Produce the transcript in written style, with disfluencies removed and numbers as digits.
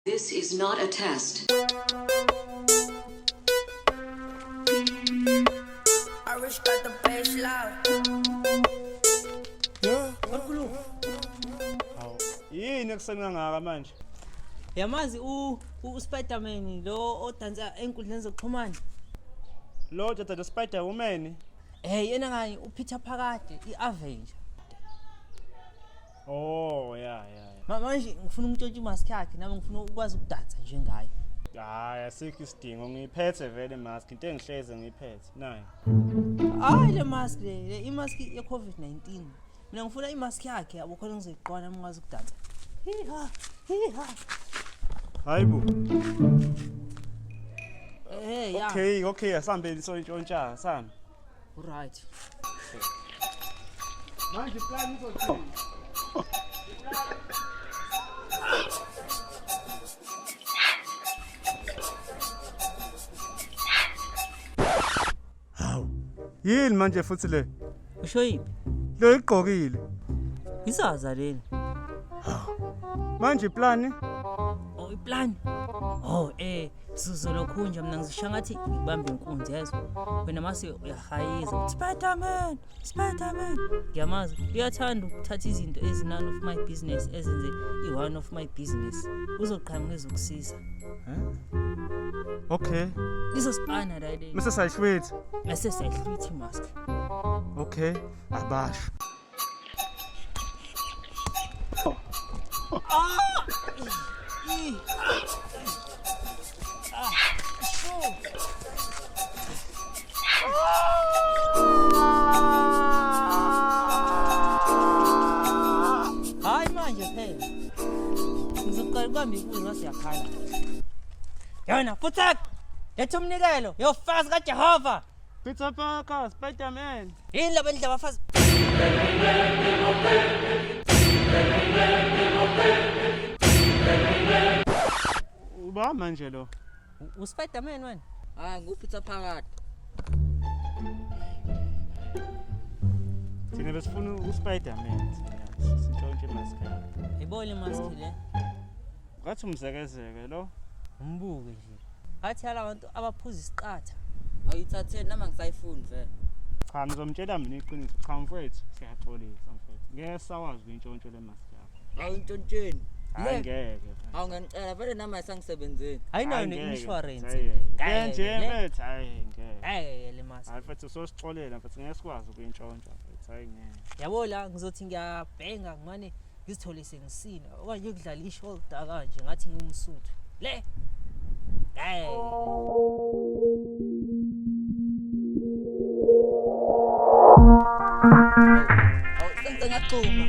This is not a test. Irish got the bass loud. Yeah. Hawu, yini ekuseni kangaka manje? Yamazi u uSpiderman lo odansa enkundleni zokuxhumana. Lo dada lo Spider Woman. Eh yena kanye uPeter Phakade iAvenger. Oh, yeah, yeah. yeah. Manje ngifuna umntshontshe imask yakhe nami ngifuna ukwazi ukudansa njengaye. Hayi, asikho isidingo ngiyiphethe vele mask, into engihleze ngiyiphethe. Nayi. Hayi le mask le, imask ye COVID-19. Mina ngifuna imask yakhe yabo khona ngizoyiqona uma ngikwazi ukudansa. Hiha, hiha. Hayibo. Eh ya. Okay, okay, asihambeni soyintshontsha, asambe. Right. Manje plan izothini? Hawu. Yini manje futhi le? Usho yiphi? Lo igqokile. Izaza leli. Manje plan? Oh iplan. Oh sizolokhunja mina ngizisha ngathi ngibambe inkunzi yezwa. Wena mase uyahayiza. Spiderman, Spiderman. Ngiyamazi uyathanda ukuthatha izinto ezi none of my business ezenze i-one of my business. Uzoqhamuka ezokusiza. Okay. Izosipana la le. Mase sayihlwitha. Mase sayihlwitha imask. Okay, abasho. Hayi manje phela. Ngizoqala ukubamba inkunzi ngase yakhala. Yona futhi letha umnikelo yofazi kaJehova. Peter Parker, Spider-Man. Yini laba ndla abafazi? Uba manje lo. USpiderman wena. Hayi nguPeter Phakade. Thina besifuna uSpider-Man thina. Sintshontshe imask yakhe. Ibole mask le. Ngathi umzekezeke lo. Umbuke nje. Athi yala bantu abaphuza isiqatha. Awuyithatheni nami angisayifuni vele. Cha ngizomtshela mina iqiniso. Cha mfowethu, siyaxolisa mfowethu. Ngeke sawazi ukuyintshontsha le mask yakho. Awuyintshontsheni. Hayi ngeke. Awu ngiyanicela vele nami ayisangisebenzeli. Ayinayo Hayi, ngeke. ne-insurance. Hayi, Ngeke nje le. mfethu, hayi ngeke. Ngeke le mask. Hayi mfethu sosixolela mfethu ngeke sikwazi ukuyintshontsha mfethu. Hayi ngeke. Yabo la ngizothi ngiyabhenga ngimane ngizithole sengisina okanye ukudlala ishoulder kanje ngathi ngumsuthu. Le. Ngeke. Awu sengize ngaxhuma.